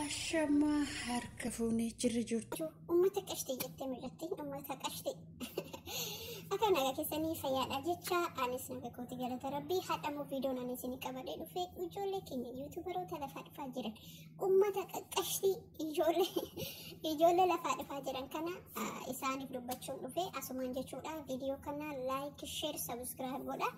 Ashamaa harka fuunee jirri jirtu. Uummata qashtii jettee mul'atti. Uummata qashtii. Akka nagaa keessanii fayyaadha jecha anis naga kooti galata rabbii hadhamu viidiyoon ani isinii qabadhee dhufe ijoollee keenya yuutuubaroota lafaa dhufaa jiran uummata qaqqashtii ijoollee lafaa dhufaa jiran kana isaaniif dubbachuun dhufe asumaan jechuudha. Viidiyoo kana like, share, subscribe godha.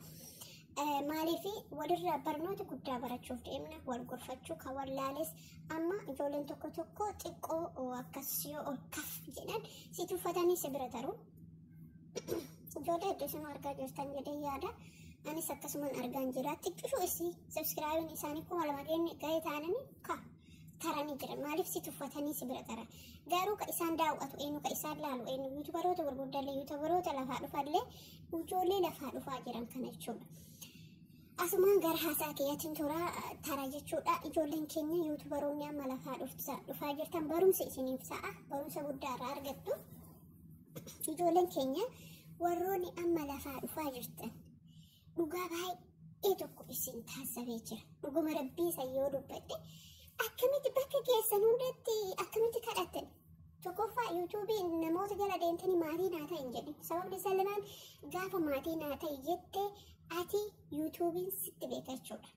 Maaliif walirraa barnoota guddaa barachuuf deemna wal gorfachuu kan wallaales amma ijoolleen tokko tokko xiqqoo akkas yoo ol kaf jedhan si tuffatanii si bira taru. Ijoollee hedduu isin argaa jirtan jedhee yaada. Anis akkasumaan argaan jira. Xiqqishuu isii subscribe isaanii 2000 gahee taananii ka taranii jiran. Maaliif si tuffatanii si bira tara. Garuu ka isaan daawwatu eenyu ka isaan laalu eenyu yuutubaroota gurguddallee yuutubaroota lafaa dhufallee ijoollee lafaa dhufaa jiran kana jechuudha. Asumaan gara haasaa kiyyaatiin tura tara jechuudha. Ijoolleen keenya yuutubaroonni amma lafaa dhufaa jirtan barumsa isiniif ta'a. Barumsa guddaa irraa argattu. Ijoolleen keenya warroonni amma lafaa dhufaa jirtan dhugaa baay'ee tokko isin taasisee jira. Dhuguma rabbii isa yoo dubbadhe akkamitti bakka geessan hundatti akkamitti kadhattan? Tokkoffaa yuutuubii namoota jala deemtanii maatii naa ta'e hin jedhin. Sababni isaa lamaan gaafa maatii naa ta'e jette ati yuutuubiin sitti beeka jechuudha.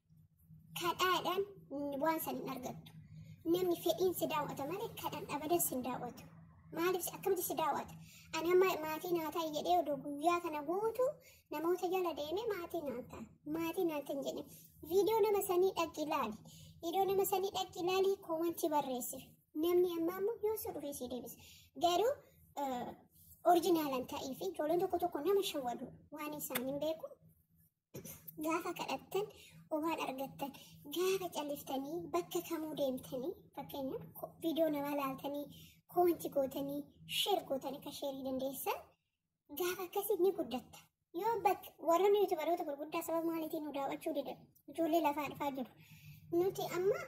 Kadhaadhaan waan san hin argattu. Namni fedhiin si daawwata malee kadhaan abadan si hin daawwatu. Maaliif akkamitti si daawwata? Ani amma maatii naa ta'e jedhee oduu guyyaa kana guutuu namoota jala deemee maatii naa ta'a. Maatii naa ta'e hin jedhin. Viidiyoo nama sanii dhaqi ilaali. Viidiyoo nama sanii dhaqi ilaali koomantii barreessi. Namni ammaa immoo yoo si dhufee si deebisa. Garuu orijinaalaan ta'ee fi ijoolleen tokko tokko nama shawwadu waan isaan hin beeku. Gaafa kadhattan waan argattan gaafa calliftanii bakka kamuu deemtanii fakkeenyaaf viidiyoo namaa laaltanii koomantii gootanii share gootanii akka sheerii dandeessan gaafa akkasii ni guddatta. Yoo bakka warroonni yuutubaroota gurguddaa sababa maaliitiin nu daawwachuu didan ijoollee lafaa dhufaa jiru. Nuti amma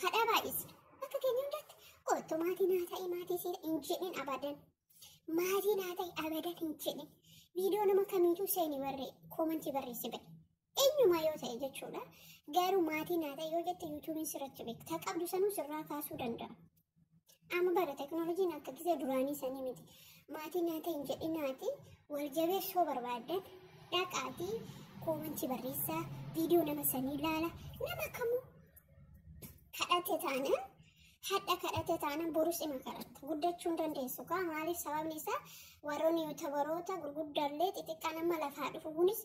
kadhaa baay'isna. Bakka keenya hundatti kottu maatii naa ta'e maatii si hin jedhin abadan. Maatii naa ta'e abadan hin jedhin. Viidiyoo nama kamiituu seeni barree koomantii barreessi bahe. Eenyumaa yoo ta'e jechuudha. Garuu maatii naa ta'e yoo jette yuutuubiin sirratti beekta. Ta qabdu sanuu sirraa kaasuu danda'a. Amma bara teknooloojiin akka gisee duraanii sanii miti. Maatii naa ta'e hin jedhinaati wal jabeessuu barbaaddan dhaqaatii koomantii barreessaa viidiyoo nama sanii ilaala. Nama kamuu kadhate taanaan hadha kadhate taanaan borus ima kadhatta. Guddachuu hin dandeessu kaa maaliif sababni isaa warroonni yuutubaroota gurguddaallee xixiqqaan amma lafaa dhufu kunis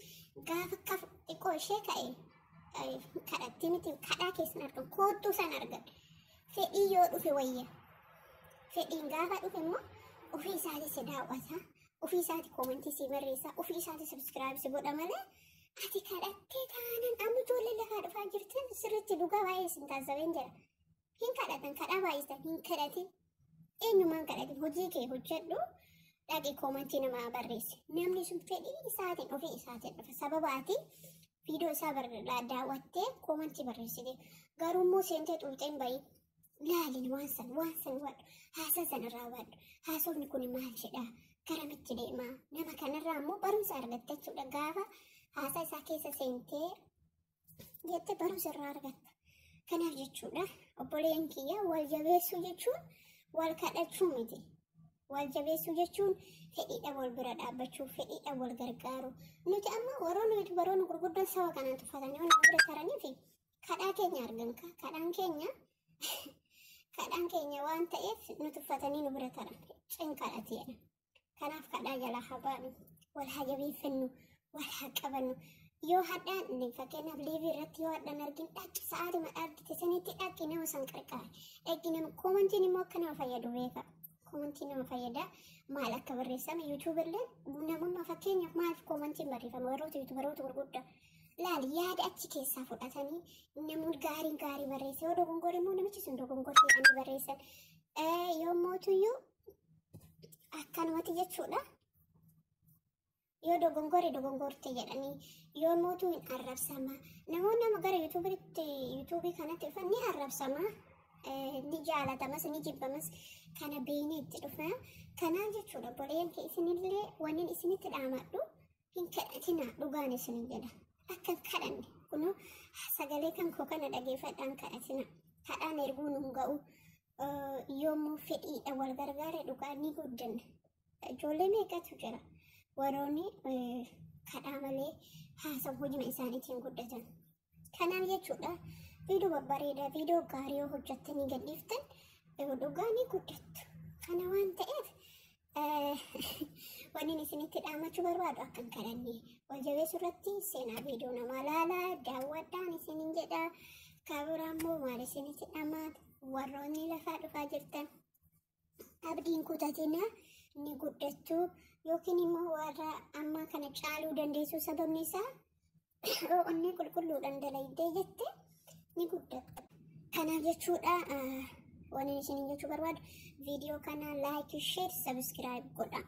gaafa kaf xiqqoo ishee ka'e kadhatti miti kadhaa keessan argan koottuu san argan. Fedhii yoo dhufe wayya. Fedhiin gaafa dhufe immoo ofii isaati si daawwata, ofii isaati koomantii si barreessa, ofii isaati subscribe si godha malee ati kadhattee taanaan amma ijoollee lafaa dhufaa jirtan sirriitti dhugaa baay'ee isin taasisabeen jira. Hin kadhatan kadhaa baay'isan hin kadhatin. Eenyumaan kadhatin hojii kee hojjedhu dhaqi koomantii namaa barreessi. Namni sun fedhii isaatiin ofii isaatiin dhufa. Sababa ati viidiyoo isaa daawwattee koomantii barreessite. Garuu immoo seentee xuuxeen bahi. Laalin waan san wadhu haasaa san irraa wadhu haasofni kun maal jedhaa garamitti deemaa nama kanarraa immoo barumsa argatta jechuudha. Gaafa haasaa isaa keessa seentee jette barumsa irraa argatta. Kanaaf jechuudha obboleen kiyya wal jabeessuu jechuun wal kadhachuu miti. Wal jabeessuu jechuun fedhiidha wal bira dhaabbachuu, fedhiidha wal gargaaru. Nuti amma warroonni yuutubaroonni gurguddoon saba kanaan tuffatanii waan bira taranii fi kadhaa keenya argan kadhaan keenya kadhaan keenya waan ta'eef nu tuffatanii nu bira taran cinqadhati jedha. Kanaaf kadhaa jalaa haa baanu, wal haa jabeeffannu, wal haa qabannu. Yoo hadhaan fakkeenyaaf liivii irratti yoo hadhaan argin dhaqi sa'aatima argite sanitti dhaqi nama san qarqaare. Dhaqi nama koomantiin immoo akka nama fayyadu beeka. Koomantiin nama fayyada maal akka barreessame yuutuubillee namummaa fakkeenyaaf maaliif koomantiin barreeffama warroota yuutuubaroota gurguddaa. Laali yaada achi keessaa fudhatanii namoonni gaariin gaarii barreesse yoo dogongore immoo namichi sun dogongore jedhanii barreessan. Yoo mootuyyuu akkanumatti jechuudha. Yoo dogongore dogongorte jedhanii yoo mootuu hin arrabsama. Namoonni amma gara yuutuubii kanatti dhufan ni arrabsama. Ni jaalatamas ni jibbamas kana beeknee itti dhufa. Kanaaf jechuudha obboleeyyan kee isinillee wanni isinitti dhaamadhu hin kadhatinaa dhugaan isinin jedha. Akka hin kadhanne kunoo sagalee kan koo kana dhageeffadhaan kadhatina. Kadhaan erguu nu hin ga'u. Yommuu fedhiidha wal gargaara, dhugaa ni guddanna. Ijoollee meeqatu jira warroonni kadhaa malee haasawu hojii isaaniitiin guddatan. Kanaaf jechuudha, viidiyoo babbareedaa, viidiyoo gaarii yoo hojjettanii gadhiiftan dhugaa ni guddattu. Kana waan ta'eef, wanni isinitti dhaamachuu barbaadu akkan kadhanne wal jabeessuu irratti seenaa viidiyoo namaa laalaa daawwadhaan isinin jedha. Kabiraa immoo maal isinitti dhaamaa? Warroonni lafaa dhufaa jirtan abdiin kutatina, ni guddattu, yookiin immoo warra ammaa kana caaluu dandeessu. Sababni isaa onnee qulqulluudhaan dalaydee jette ni guddatta. Kanaaf jechuudha, wanni isinin jechuu barbaadu viidiyoo kana like, share, subscribe godha.